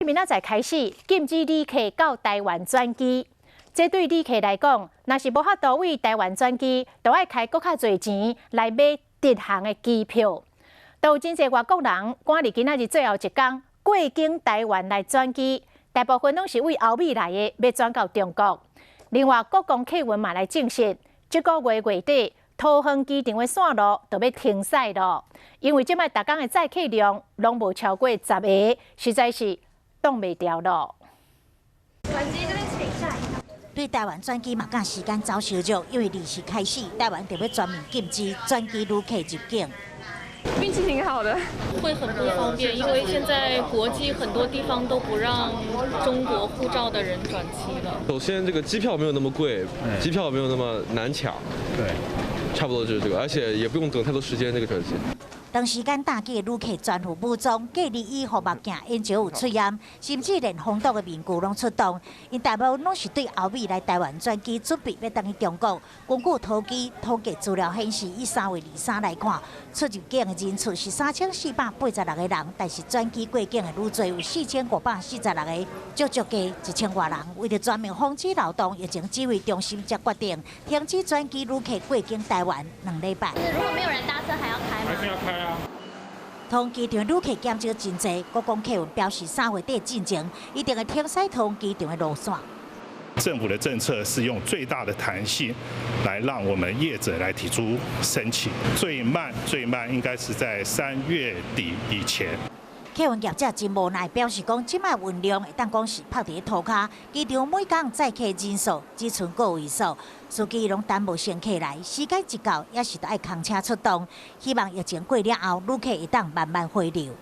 明仔載開始禁止旅客到台灣轉機。這對旅客來講，若是無法度對台灣轉機，就愛開閣較濟錢來買直航的機票。都有真濟外國人趕佇今仔日最後一工過境台灣來轉機，大部分攏是對歐美來的，欲轉到中國。另外，國光客運嘛來證實，這個月月底桃園機場的線路就欲停駛囉，因為這擺逐工的載客量攏無超過十個，實在是擋袂牢囉。對台灣轉機嘛趕時間走相著，因為二時開始，台灣就欲全面禁止轉機旅客入境。運氣挺好的，會很不方便，因為現在國際很多地方都不讓中國護照的人轉機了。首先，這個機票沒有那麼貴，機票沒有那麼難搶，對，差不多就是這個，而且也不用等太多時間，這個轉機。長時間搭機的旅客全副武裝，隔離衣、護目鏡、眼罩有喙罨，甚至連防毒的面具攏出動。𪜶大部分攏是對歐美來台灣轉機，準備欲轉去中國。根據桃機統計資料顯示，以3月23來看，出入境的人次是3486個人，但是轉機過境的愈濟有4546個，足足加1000外人。為著全面防止流動，疫情指揮中心才決定停止轉機旅客過境台灣兩禮拜。如果沒有人搭車，還要開嗎？還是要開啊。桃園機場旅客減少真濟，國光客運表示3月底進前一定會停駛桃園機場的路線。政府的政策是用最大的彈性來讓我們業者來提出申請，最慢最慢應該是在3月底以前。客運業者真無奈，表示講，這擺運量會當講是拍佇塗跤，機場每工載客人數只賰個位數，司機攏等無乘客來，時間一到，也是著愛空車出動。希望疫情過了後，旅客會當慢慢回流。